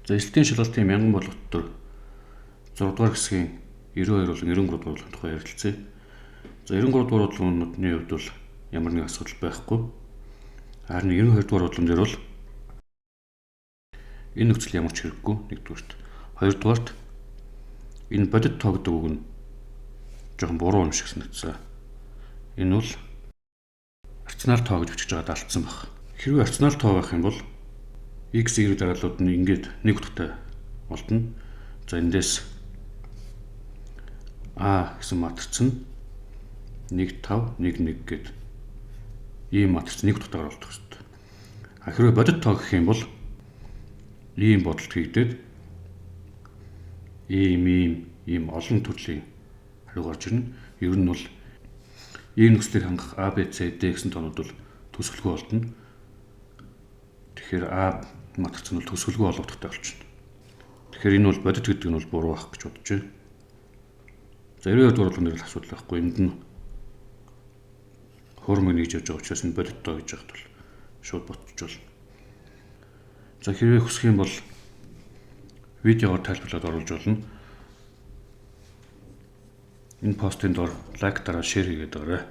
За, элсэлтийн шалгалтын мянган болгот дотор 6 дугаар хэсгийн 92 болон 93 дугаар болгон тухай ярилцъя. За, 93 дугаар бодлогын хувьд бол ямар нэгэн асуудал байхгүй. Харин 92 дугаар бодлогон дээр бол энэ нөхцөл ямар ч хэрэггүй, нэгдүгээрт. Хоёрдугаарт, энэ бодит тоо гэдэг үг нь жоохон буруу юм шиг санагдсан. Энэ бол рационал тоо гэж бичиж байгаад алдсан байх. Хэрвээ рационал тоо байх юм бол x, y дарааллууд нь ингээд нэг утгатай болдно. За, эндээс А гэсэн матриц нь 1 5 1 1 гээд ийм матриц нэг утгатайгаар болдох хэрэгтэй. А хэрвээ бодит тоо гэх юм бол ийм бодолт хийгдээд ийм ийм ийм олон төрлийн хариу гарч ирнэ. Ер нь бол ийм нөхцөлийг хангах A, B, C, D гэсэн тоонууд бол төсвөлгүй болдно. Тэгэхээр А матриц нь бол төсвөлгүй олон утгатай болчихно. Тэгэхээр энэ бол бодит гэдэг нь бол буруу байх гэж бодож байна. За, 92 дугаар болгон дээр л асуудал байхгүй. Энд нь хурмыг нэгж явж байгаа учраас энэ бодит тоо гэж яхад бол шууд ботч болно. За, хэрвээ хүсэх юм бол видеогоор тайлбарлаад оруулж болно. Энэ постын доор лайк дараа share хийгээд байгаарай.